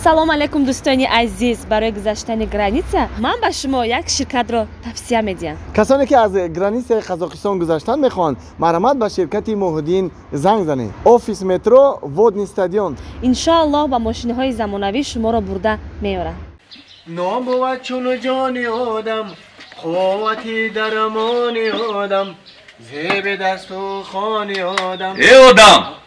Салом алейкум, дӯстони азиз. Барои гузаштани граница ман ба шумо як ширкатро тавсия медиҳам. Касоне ки аз границаи Қазоқистон гузаштан мехоҳанд, марҳамат, ба ширкати Муҳиддин занг занед. Офис метро Водный стадион. Иншоаллоҳ, ба мошиниҳои замонавӣ шуморо бурда меоранд. Ном бувад чуну ҷони одам, қуввати дармони одам, зеби дасту хони одам. Э, одам!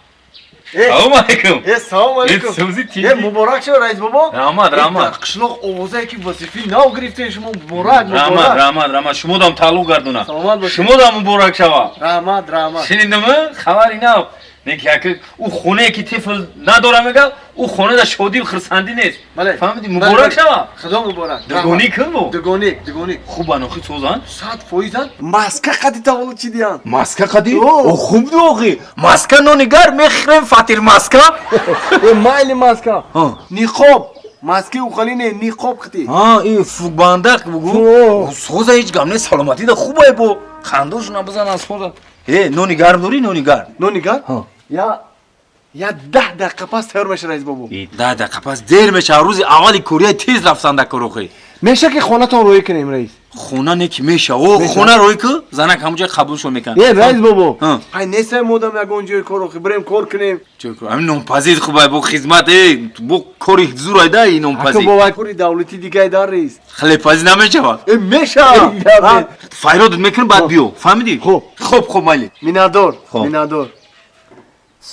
Салом алейкум. Э, салом алейкум. Э, муборак шава, раис бобо. Раҳмат, раҳмат. Дар қишлоқ овозае ки вазифаи нав гирифтем, шумо муборак. Раҳмат, раҳмат, раҳмат. Шумодам тааллуқ гардона. Саломат бошед. Шумодам муборак шава. Раҳмат, раҳмат. Шунидам, хабари нав. Не ки яки ӯ хонае ки тифл надора, мега, ӯ хонада шодию хурсандӣ нест. Бале. Фаҳмидӣ? Муборак шава. Худо муборак. Дугоник бо? Дугоник, дугоник. Хуб анохи созан? 100%-ан. Маска қади таваллуд чидиян. Маска қади? О. О, хуб охи. Маска нони гар мехӯрем, фатир маска. Э, майли маска. Ҳа. Ниқоб. Маски уқали не, ниқоб қити. Ҳа, и фукбандак бугу. О. Соза, ҳеҷ гап не, саломатида хубай бо. Хандошона бизанан соза. Э, нони гарм дорӣ, нони гарм? Нони гар? Ҳа. Я 10 дақиқа пас тайёр меша, раис бобо. 10 дақиқа пас дер мешава, рӯзи аввали кория тез рафтан дар корохӣ. Меша ки хонатон рӯй кунем, раис? Хона не ки меша. О, Меша? хона рӯй ку, занак ҳамуҷа қабулшон мекунад. Э, раис бобо. Ҳа. Ай, несай модам ягон ҷои кор охи, бирем кор кунем. Ҷой кор. Ҳамин нонпазир хубай бо хизмат, э, бо кори зурайда и Ака нонпазӣ. бо кори давлатӣ дигай дар, раис. Хлебпазӣ намешавад. Э, меша. Файродат мекунем, баъд биё. Фаҳмидӣ? Хуб. Хуб, хуб, майли. Миннатдор. Хуб. Миннатдор.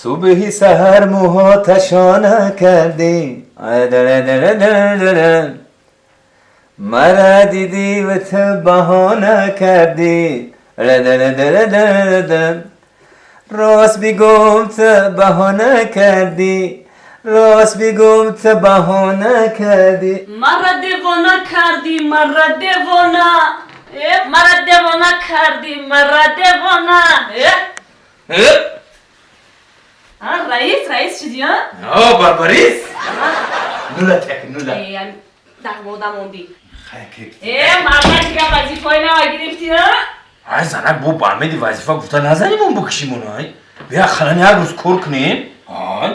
Субҳи саҳар мӯҳоташона кардӣ, мара дидӣ ва ту баҳона кардӣ, рост бигӯм, ту баҳона кардӣ, рост бигӯм, ту баҳона кардӣ. Мара девона кардӣ, мара девона, э, мара девона кардӣ, мара девона, э. А, раис, раис шудӣ, а? О, барбарис, нула так нула. Э, дар мода мондӣ. Э, марда, дига вазифаи нава гирифтӣ, а? Ай, занак, бо бамеди вазифа гуфта назанимон, бикушимон. Ай, бия халани як рӯз кор кунем. Ай,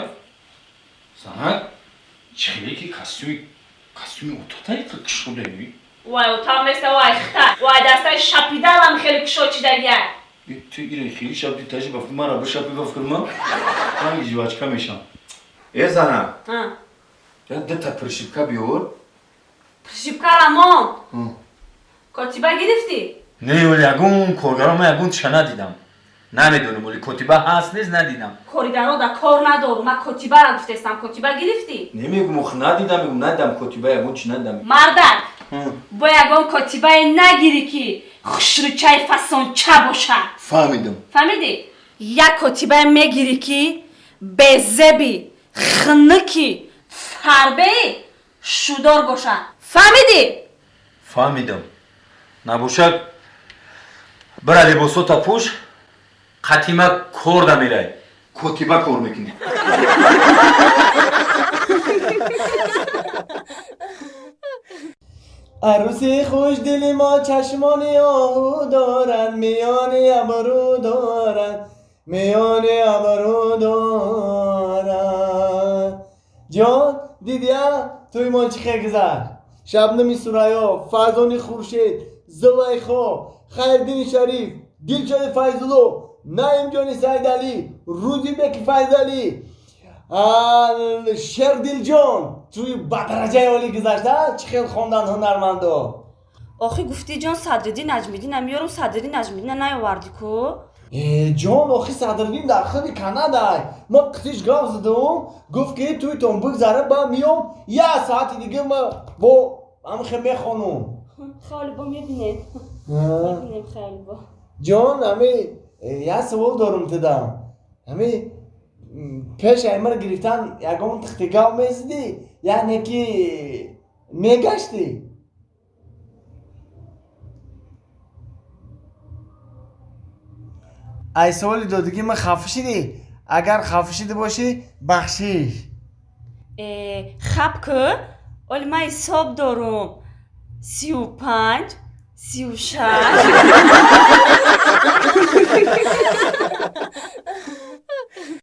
занак, чӣ хеле ки костюми отатай кушода. Вай, отам неста, вай хита, вай дастаи шапидарам хеле кушод чидагия. Ту ира хеле шапи тажи ба мара бишапи, ба фикр ман ранги жвачка мешам. Э, занак, я дата пришивка биёр. Пришивкарамон котиба гирифтӣ? Не, оли ягон коргаро ман ягон чиша надидам, намедонам, оли котиба ҳаст, нест, надидам. Коригаро да кор надорум, ман котибара гуфтестам. Котиба гирифтӣ? Немегум, ох, надидам, мегум, надидам котиба, ягон чи надидам. Мардак, бо ягон котибае нагирӣ ки хушрӯчаи фасонча бошад. Фаҳмидам. Фаҳмидӣ? Як котибае мегирӣ ки безеби, хунуки, фарбеи, шудор бошад. Фаҳмидӣ? Фаҳмидам. Набошад, бира либосота пӯш, қатима кор дамерай, котиба кор мекунӣ. Арӯси хушдили мо чашмони оҳу дорад, миёни абрӯ дорад, миёни абрӯ дорад. Ҷон, дидия, тӯи мо чӣ хел гузашт? Шабнами Сурайё, Фарзони Хуршед, Зулайхо, Хайриддини Шариф, Дилшоди Файзулло, Наимҷони Сайдалӣ, Рӯзибеки Файзалӣ, Шердилҷон, тӯи ба дараҷаи олӣ гузашта. Чӣ хел хондан ҳунармандо! Охи, гуфтӣ, ҷон, Садриддин Наҷмиддина меёрум, Садриддин Наҷмиддина наёвардӣ ку. Э, ҷон, охи Садриддин дар худи Канадай. Ма қитиш гап задум, гуфт ки тӯйтон бигзара, ба миём, як саати дига ма бо ҳамхе мехонум. Хеле бо мебинем, мебинем, хеле бо. Ҷон, ҳами як савол дорум тудам. Ҳами пеш аймара гирифтан ягон тихти гап мезидӣ, яъне ки мегаштӣ? Ай саволи додагӣ ман хафа шидӣ? Агар хафа шида бошӣ, бахшиш. Э, хаб ку, оли ман ҳисоб дорум: 35, 36.